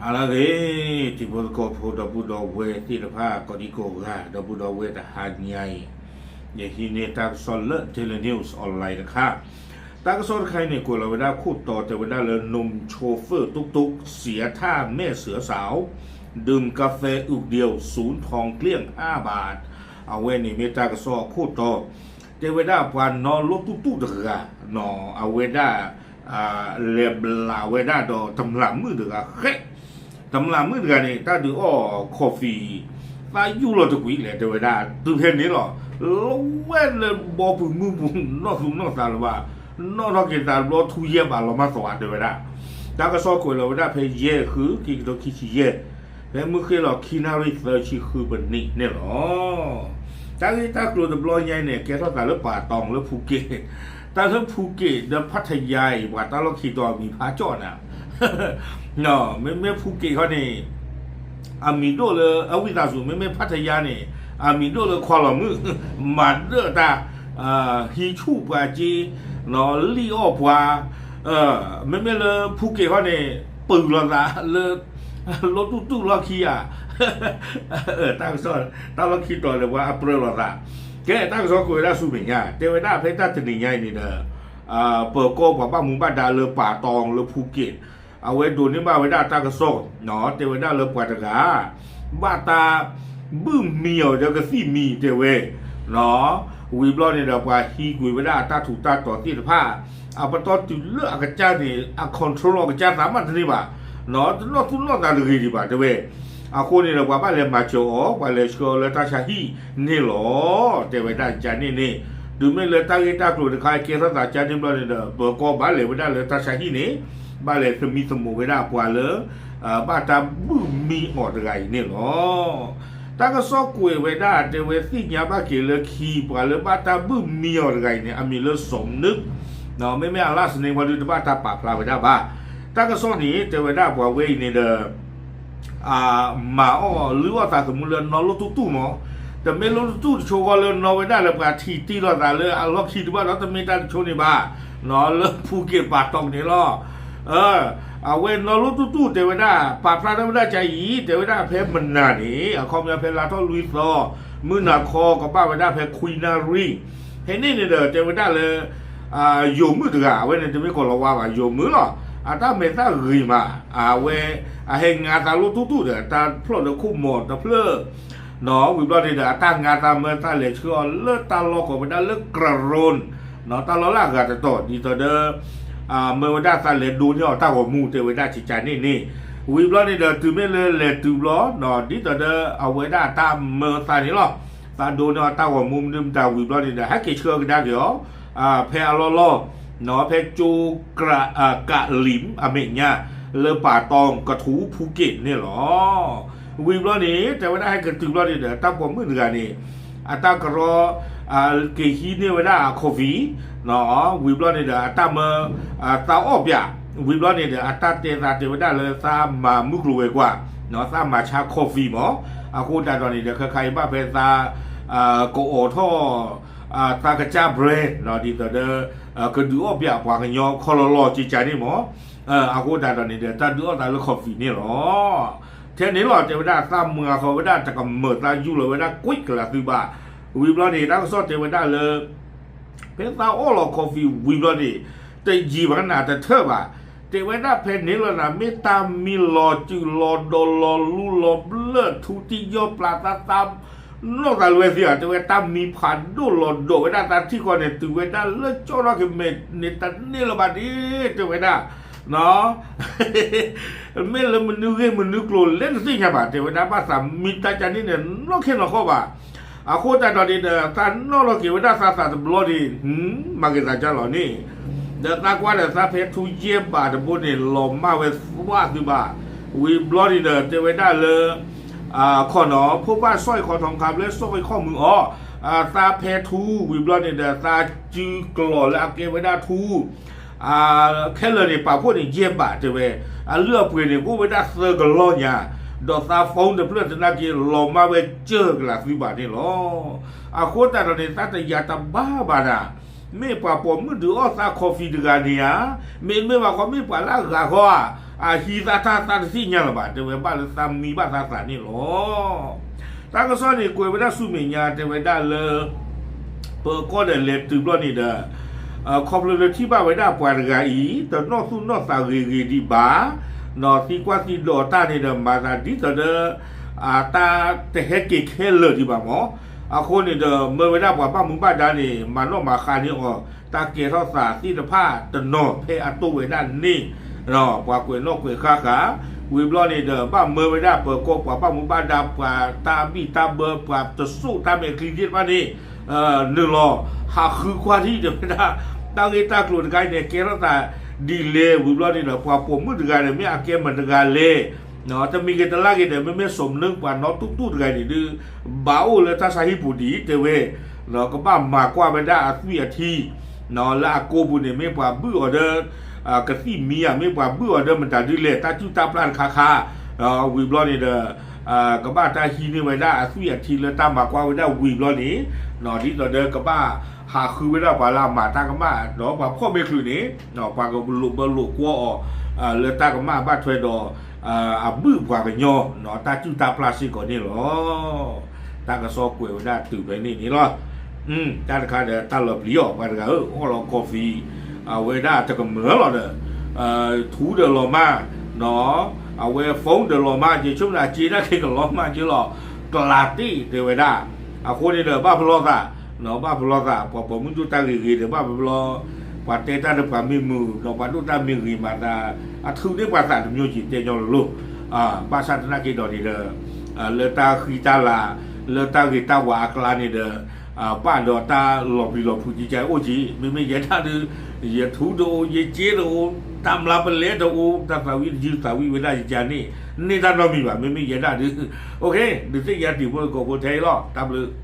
အါလၢဂ့ၤ တံၤဖိသကိးဖိ ဒီပုၢ်ဒီဝဲၢ်သ့ၣ်တဖၣ် ကိးဒံကိးဂၤ ဒီပုၢ်ဒီဝဲၢ်တဟါညါအံၤ ယဟံးန့ၢ်တၢ်ကစီၣ်လၢ Daily News Online တခါ, တၢ်ကစီၣ်တခါအံၤန့ၣ် ကွဲးလီၤဝဲဒၣ်ခိၣ်တီတဲဝဲဒၣ်လၢ หนุ่มโชเฟอร์ตุ๊กตุ๊กเสียท่าแม่เสือสาว ดื่มกาแฟอึกเดียวศูนย์ทองเกลี้ยงห้าบาท အဝဲန့ၣ်မ့ၢ်တၢ်ကစီၣ်အခိၣ်တီ တဲဝဲဒၣ်ပှၤနီၣ်လိၣ်တူၣ်တူၣ်တဂၤ အဝဲဒၣ် လဲၤဘျးဝဲဒၣ်ဒီးတမျးမုၣ်တဂၤဃဲး, တမျးမုၣ်တဂၤန့ၣ် တၢ်ဒုးအီၣ် coffee သၣ်ယူၢ်လီၤတကွံာ်လဲၣ် တဲဝဲဒၣ် တုၤဖဲန့ၣ်လီၤ လၢဝဲလၢဘီပူၤမုၢ်ပူၤ နီၢ်သူၣ်နီၢ်သးလၢၤဘၣ်, နီၣ်ထီၣ်က့ၤသးတဘျီထူယဲၢ်ဘးလီၤမၢ်သီးဧါ တဲဝဲဒၣ်, တၢ်ကစီၣ်ကွဲးလီၤဝဲဒၣ်ဖဲယဲၢ်ဃု ခံကထိခံဆံယဲၢ် ဖဲမုၢ်ဃ့ၢ်လီၤခံနၣ်ရံၣ်သၢဆံဃုပနံးန့ၣ်လီၤ. တၢ်ဂ့ၢ်တၢ်ကျိၤတဘျီညါအံၤန့ၣ် ကဲထီၣ်သးလၢပၢ်တီလၢဖူက့း, တၢ်လၢဖူက့းဒီးဖးထယါအံၤ ပှၤတၢ်လီၢ်ခံတီၤအမံၤဖးကၠီၣ်နၤ မ့မ့ၢ်ဖူက့းခီန့ၣ် အမံၤဒိၣ်လၢအဝံသးစူၤ, မ့မ့ၢ်ဖးထယါန့ၣ် အမံၤဒိၣ်လၢခွါလီၤမုၣ် မၤဒၢၣ်တၢ် ဟံးဆူၣ်ပှၤက့ လံၣ်အီၣ်ပှၤ, မ့မ့ၢ်လၢဖူက့းခီန့ၣ် ပုၢ်လိာ်သးလၢ လိၣ်တူၢ်တူၢ်လီၢ်ခံဧါ, တၢ်ကစီၣ် တၢ်လီၢ်ခံတီၤလၢပှၤအပြၢလိာ်သး, ကဲတၢ်ကစီၣ်ကွဲးဝဲဒၣ်ဆူမဲာ်ညါ တဲဝဲဒၣ်ဖဲတၢ်တနံၤညါအံၤန့ၣ်ဒီး ပၢၤကီၢ်ပှၤဘၣ်မူဘၣ်ဒါလၢပၢ်တီလၢဖူက့း အဝဲဒိးန့ၢ်ဘၣ်ဝဲဒၣ်တၢ်ကစီၣ် တဲဝဲဒၣ်လၢပှၤတဂၤ ဘၣ်တၢ်ဘုၣ်မံအီၤဒီးကသံၣ်မံတဲဝဲ ဝံၤဘျီန့ၣ်ဒီး ပှၤဟံးကွံာ်ဝဲဒၣ်အတၢ်ထူးတၢ်တီၤသ့ၣ်တဖၣ် အပတီၢ်တုၤလၢအကစၢ်န့ၣ် အ control အကစၢ်သးမးတန့ၢ်ဘၣ်, တနီၣ်သူၣ်နီၣ်သးတဂ့ၤဒံးဘၣ်တဲဝဲ, အဃိန့ၣ်ဒီး ပှၤဘၣ်လဲၤမၤစၢၤအီၤ ပှၤလဲၤဆှၢအီၤလၢတၢ်ဆါဟံၣ်န့ၣ်လီၤ. တဲဝဲဒၣ်ကန့ၣ်န့ၣ် တုၤမ့ၢ်လၢတၢ်ဂ့ၢ်တၢ်ကျိၤတခါအံၤကဲထီၣ်သးကန့ၣ်ဘျီန့ၣ်ဒီး ပၢၤကီၢ်ဘၣ်လဲၤဝဲဒၣ်လၢတၢ်ဆါဟံၣ်န့ၣ် ဘၣ်လဲၤသမံသမိးဝဲဒၣ်ပှၤလၢ ဘၣ်တၢ်ဘုၣ်မံအီၤတဂၤအံၤန့ၣ်လီၤ. တၢ်ကစီၣ်ကွဲးဝဲဒၣ်တဲဝဲသ့ၣ်ညါဘၣ်က့ၤလၢခံ ပှၤလၢဘၣ်တၢ်ဘုၣ်မံအီၤတဂၤအံၤန့ၣ် အမံၤလၢစီၤမနုၣ်, မ့မ့ၢ်အလၢ်စနံပှၤဒုတဘၣ်တၢ်ပာ်ဖျါဝဲဒၣ်ဘၣ်. တၢ်ကစီၣ်န့ၣ် တဲဝဲဒၣ်ပှၤဝဲအံၤန့ၣ်ဒီး မၤအီၣ်လုၢ်အီၣ်သးသမူလၢနီၣ်လိၣ်တူၢ်တူၢ်မး, တမ့ၢ်လိၣ်တူၢ်တူၢ်တဆိဃီလၢနီၣ်ဝဲဒၣ်လၢပှၤထံၣ်တ့ၢ်လိာ်သးလၢအလီၢ်ခံတဘၣ်ဒီး တမ့ၢ်တၢ်တဆိန့ၣ်ဘၣ်, လၢဖူက့းပၢ်တီန့ၣ်လီၤ. အဝဲနီၣ်လိၣ်တူၢ်တူၢ်တဲဝဲဒၣ် ပာ်ဖျါထီၣ်ဝဲဒၣ်ကါအံၤ တဲဝဲဒၣ်ဖဲမနၤန့ၣ် အခီပညီဖဲလါထီၣ်လွံၢ်သီ မုၢ်နၤခီကဘၣ်ဝဲဒၣ်ဖဲခွံနၣ်ရံၣ်, ဖဲန့ၣ်န့ၣ်ဒီး တဲဝဲဒၣ်လၢ ယိၤမုၣ်တဂၤ အဝဲန့ၣ်တမ့ၢ်ကိးလီၤဝါဘၣ် ယိၤမုၣ်လီၤ. အတၢ်မဲာ်သၣ်ဂ့ၤမး အဝဲ အဟဲငါသးလိၣ်တူၢ်တူၢ်ဒီး တၢ်ဖျီၣ်လၢခိၣ်မီၤတဖျၢၣ် ဝံၤဘျီန့ၣ်ဒီး အတၢ်ငါသးမၢသးလဲၤဆှၢအီၤလၢတၢ်လီၢ်ကိးဝဲဒၣ်လၢ ကရရိၣ် တၢ်လီၢ်လၢအဂၤတတီၤ ဒ်သိးဒီး မၢဝဲဒၣ်သးလဲၤဒိးန့ၢ်အီၤတၢ်ဂီၤမူ တဲဝဲဒၣ်ကကန့ၣ်န့ၣ်, ဝံၤဘျီန့ၣ်ဒီး တုၤမ့ၢ်လၢလဲၤတုၤဘျီ ဒ်သိးဒီးအဝဲဒၣ်တၢ်မၢသးန့ၣ်လီၤ. သးဒိးန့ၢ်အီၤတၢ်ဂီၤမူမနုၤမတၤဝံၤဘျီန့ၣ်ဒီး ဟဲက့ၤဆှၢကဒါက့ၤအီၤ ဖဲအလီၢ်လီၢ် ဖဲကၠိ ကလံၤအမဲာ်ညါ လၢပၢ်တီကထူဖူက့းန့ၣ်လီၤ. ဝံၤဘျီန့ၣ် တဲဝဲဒၣ်ဟဲက့ၤတုၤဘျီန့ၣ်ဒီး တၢ်ပိာ်မုၣ်တဂၤန့ၣ် အတၢ်ကရီ က့ၤဟံးန့ၢ်ဝဲဒၣ် coffee ဝံၤဘျီန့ၣ်ဒီး အတၢ်မၢ သးအီၣ်ပၠး ဝံၤဘျီန့ၣ်ဒီး အတၢ်တဲသးတဲဝဲဒၣ်လၢသးမၤမုၢ်ကျိၤဝဲၤကွာ် သးမၤဆါ coffee မး, အဃိသတးဒီးန့ၣ်ဒီး ခဲခါအံၤဘၣ်ဖဲသး ကအီၣ်ထီၣ် သးကစၢ် brand ဒ်သိးဒီး ကဒုးအီၣ်ပၠးပှၤကညီခီလီၤလီၤကကန့ၣ်မး, အဃိသတးဒီးန့ၣ်ဒီး တၢ်ဒုးအီၣ်သးလၢ coffee န့ၣ်လီၤ. ထဲန့ၣ်လီၤ တဲဝဲဒၣ်သးမၤဃီၤဝဲဒၣ်တကမၢၢ် သးယူၢ်လီၤဝဲဒၣ်ကွံာ်ကလးသုဘၣ်, ဝံၤဘျီန့ၣ် တၢ်ကစီၣ်တဲဝဲဒၣ်လၢ ဖဲသးအီၣ်လီၤ coffee ဝံၤဘျီန့ၣ် တယံာ်ဘၣ်နၤတထၢၣ်ဘၣ်, တဲဝဲဒၣ်ဖဲန့ၣ်လီၤနၤ မ့ၢ်တၢ်မံလီၤစုာ်လီၤဒီးလီၤလူလီၤဘျၢၣ်ထူတံၢ်ယီၢ်ပျၢ်သးသး နီၢ်သးလွဲသ့ဧါ, တဲဝဲတၢ်မံဖးဒိၣ်လီၤဒီးဝဲဒၣ်သးထံၣ်ဃီန့ၣ် တုၤဝဲဒၣ်လၢကၠီထီၣ်က့ၤမဲာ်န့ၣ် တန့ၢ်လၢၤဘၣ်ဒ့ တဲဝဲဒၣ် မ့ၢ်လၢမနုၤဂ့ၢ်မနုၤကျိၤလဲၣ်တသ့ၣ်ညါဘၣ်, တဲဝဲဒၣ်ဘၣ်သးမံတၢ်ကန့ၣ်န့ၣ် နီၢ်ခဲနီၢ်ဃီဘၣ်. အဃိသတးဒီးန့ၣ်ဒီး သးနီၣ်ထီၣ်က့ၤဝဲဒၣ်သးသးတဘျီန့ၣ် မၤက့ၤသးကၢ်လီၤန့ၣ်, ဒီးသးကွၢ်ဒီးသးဖဲထူယဲၢ်ဘးတဘိန့ၣ် လီၤမၢ်ဝဲသွးသုဘၣ်, ဝံၤဘျီန့ၣ်ဒီး တဲဝဲဒၣ်လၢ ခိၣ်နီၣ် ဖိဘၣ်စဲးခီၣ်ထီၣ်ခးဘျဲစဲးခီၣ်မုၢ်အီၤ, သးဖဲထူ ဝံၤဘျီန့ၣ်ဒီး သးစုကျိၤလၢအကဲဝဲဒၣ်ထူ ခဲလၢာ်န့ၣ် ပာ်ဖှိၣ်န့ၣ်ယဲၢ်ဘးတဲဝဲ, အလုၢ်အပှ့ၤန့ၣ် အိၣ်ဝဲဒၣ်သၢကလီၢ်ညါ, ဒီးသး phone တဖျၢၣ်သနာ်က့ လီၤမၢ်ဝဲစၢၢ်ကလးသုဘၣ်န့ၣ်လီၤ. အဃိသတးဒီးန့ၣ် သးတယာ်တဘၣ်ဘၣ်နၤ, မ့ၢ်ပှၤပိာ်မုၣ်ဒုးအီၣ်သး coffee တဂၤန့ၣ်ဧါ, မ့တမ့ၢ်ဘၣ်ဃီ မ့ၢ်ပှၤလၢအဂၤဃီဧါ အဟံးသးတၢ်သးတသ့ၣ်ညါလၢၤဘၣ်, တဲဝဲဘၣ်လၢသးမံဘၣ်သးသးန့ၣ်လီၤ. တၢ်ကစီၣ်န့ၣ်ကွဲးဝဲဒၣ်ဆူမဲာ်ညါ တဲဝဲဒၣ်လၢ ပၢၤကီၢ်ဒီးလဲၤတုၤဘျီန့ၣ်ဒီး ခီဖျိလၢထံၣ်ဘၣ်ဝဲဒၣ်ပှၤတဂၤအံၤ တနီၣ်သူၣ်နီၣ်သးဂ့ၤဂ့ၤဒံးဘၣ်, ဒီးသံကွၢ်သံဒိးတၢ်န့ၣ်ဒီး မၤသးဒ်သိးဒီး တၢ်တဟဲက့ၤခဲလၢာ်ဒံးဘၣ်မး, အဃိန့ၣ်ဒီး မၢဝဲဒၣ်ပှၤဘၣ်မူဘၣ်ဒါန့ၣ် မၤနီၣ်မၤဃါန့ၢ်အီၤ တၢ်ကဲထီၣ်သးသ့ၣ်တဖၣ်တနီၤဖဲအတိၢ်ဝဲဒၣ်န့ၣ်, ပှၤကွဲးနီၣ်ကွဲးဃါဃာ်, ဝံၤဘျီန့ၣ်ဒီး ဘၣ်မၢဝဲဒၣ်ပၢၤကီၢ်ပှၤဘၣ်မူဘၣ်ဒါ ပှၤတၢ်ဘံၣ်တၢ်ဘၢ ပှၤတစိၢ်တၢ်မဲာ်ချံသ့ၣ်တဖၣ်န့ၣ် နုာ်လီၤ ဟးဃုကွၢ်ထံၣ်တဲဝဲဒၣ် တၢ်ဂ့ၢ်တၢ်ကျိၤတခါအံၤန့ၣ် ကဲထီၣ်သးဒ်လဲၣ်, ဝံၤဘျီန့ၣ်ဒီး ပှၤပိာ်မုၣ်တဂၤန့ၣ် မ့ၢ်အကဲမတၤတဂၤလဲၣ်, တမံၤဂ့ၤတလါဂ့ၤဒီး မ့မ့ၢ်စိာ်မနုၤပှၤနီတဒူၣ်တဂၤန့ၣ်ဒုး ဘၣ်အိၣ်လၢတၢ်ဆါဟံၣ်ပူၤဒ်အံၤတဲဝဲ, ကဘၣ်မၤကွၢ်ဝဲဒၣ်အသွံၣ်အထံ လၢအကိာ်ပူၤန့ၣ် မ့ၢ်ပှၤဘုၣ်အီၤဒီး ကသံၣ်မံဧါ, မ့ၢ်ပှၤဘုၣ်အီၤဒီးမတၤဒုလဲၣ်, တၢ်စူၢ်တၢ်ပျၢ်တခါခါ, ဝံၤဘျီန့ၣ်ဒီး ကဘၣ်တၢ်ဟံးန့ၢ်ဝဲဒၣ်အသွံၣ်အထံလၢတၢ်မၤကွၢ်ဝဲဒၣ်ဝံၤဘျီန့ၣ်, ဒ်သိးဒီးကဘၣ်ဟးဃုဝဲဒၣ်ပှၤလၢအမၤတၢ်ကမၣ် ဒီးပှၤဖီၣ်မ့ၢ်ချုးန့ၣ်, ပှၤကလိာ်ဘၢလိာ်ကွီၢ်အီၤ လၢတၢ်ကမၣ်ဘၣ်ထွဲဒီး အဘုၣ်ပှၤကညီ တၢ်စူၢ်တၢ်ပျၢ်စ့ၢ်ကီးန့ၣ်လီၤ. တၢ်ကစီၣ်ကွဲးဝဲဒၣ်တုၤဖဲန့ၣ်န့ၣ်လီၤ. တၢ်တခါဒီးတၢ်လီၤပျံၤအီၤ ပှၤတဂၤဧၢ အီၣ်လီၤကီၢ်ဖံး အဝဲဒၣ်တကမၢလီၤဒီး ထူဒီးလီၤမၢ်, အဝဲ phone ဒီးလီၤမၢ်က့ၤ ဆိကမိၣ်အစ့ဒၣ်က့ၤကလီၤမၢ်က့ၤလီၤ ကျးတ့ၢ်တဲဝဲဒၣ်. အဃိန့ၣ်ဒီး ဘၣ်ပလီၢ်သး, ဘၣ်ပလီၢ်သး ပှၤပိာ်မုၣ်ဒိၣ်တၢ်ဂ့ၤဂ့ၤဒီး ဘၣ်ပလီၢ်, ပှၤတဲတၢ်ဒီးပှၤမ့ၢ်မုာ် ဒီးပှၤဒိၣ်တၢ်မ့ၢ်ဂ့ၤမၤသး အထုးန့ၢ်ပှၤသးတမျိုးက့ၤတဲညီလၢၤလီၤ. ဘၣ်ဆၣ်သနာ်က့ဒီးန့ၣ်ဒီး လၢတၢ်ဃံတၢ်လၤ လၢတၢ်ဂ့ၤတၢ်ဝါအကျါန့ၣ်ဒီး ပၢ်ဒီးတၢ်လီၤပျံၤလီၤဖုးကကအိၣ်က့ၤ မ့မ့ၢ်ယဲဒၣ်ဒီး ယထူတအိၣ် ယစ့တအိၣ် တၢ်မျၢ်ပလဲတအိၣ် တၢ်သးဝံၣ်တယုၢ်သးဝံၣ်ဝဲဒၣ်ယကန့ၣ် န့ၢ်တၢ်နီတမံၤဘၣ် မ့မ့ၢ်ယဲဒၣ်ဒီး ဒုးသ့ၣ်ညါတံၤဖိသကိးဖိထဲအံၤလီၤ တၢ်ဘျုး